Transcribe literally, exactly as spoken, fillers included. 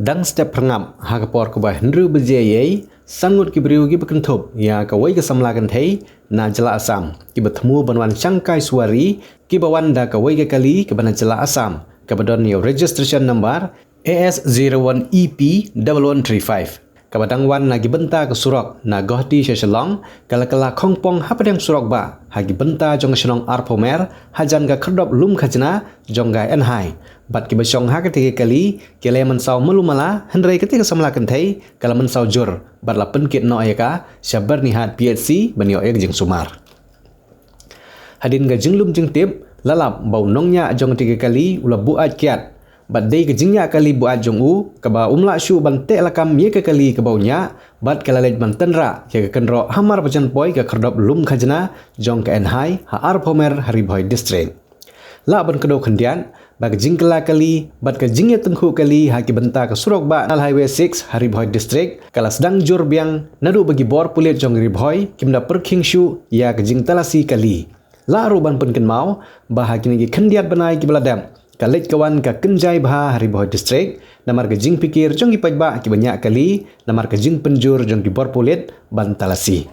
Dang step pyrngap ha ka por kaba hynriew baje ïa san ngut ki briew kiba kynthup ïa kawei ka samla kynthei na jylla Assam kiba thmu ban wan shangkai suwari kiba wan da kawei ka kali kaba na jylla Assam kaba don ïa u registration number A S zero one E P one one three five, kaba dang wan na ki bynta ka surok na Guwahati sha Shillong, ka la kylla khongpong hapdeng surok bah ha ki bynta jong ka shnong Arphew Mer hajan ka khyrdop lum khajna jong ka N H I. Bad kiba shong ha katei ka kali ki la mynsaw malu mala, hynrei katei ka samla kynthei ka la mynsaw jur bad la pynkit noh ïa ka sha Byrnihat P H C ban ïoh ïa ka jingsumar. Hadien ka jinglum jingtip, la lap ba u nongñiah jong katei ka kali u la buaid kiad. Bad dei ka jingñiah kali buaid jong u kaba um lah shuh ban teh lakam ïa ka kali kaba u ñiah, bad ka la leit ban tynrah ïa ka kynroh hamar ba jan poi ka khyrdop lum khajna jong ka N H I ha Arphew Mer ha Ri Bhoi District. Lah ban kdew khyndiat ba ka jingkylla kali bad ka jingïatyngkhuh kali ha ki bynta ka surok bah National Highway six ha Ri Bhoi District ka la sdang jur biang naduh ba ki bor pulit jong Ri Bhoi kim da pyrkhing shuh ïa ka jingtalasi kali. Lah ruh ban pynkynmaw ba ha kine ki khyndiat bnai kiba la dep, ka leit ka wan ka kynjai bha ha Ri Bhoi District namar ka jingpyrkhat jong ki paidbah kiba ñiah kali namar ka jingpynjur jong ki bor pulit ban talasi.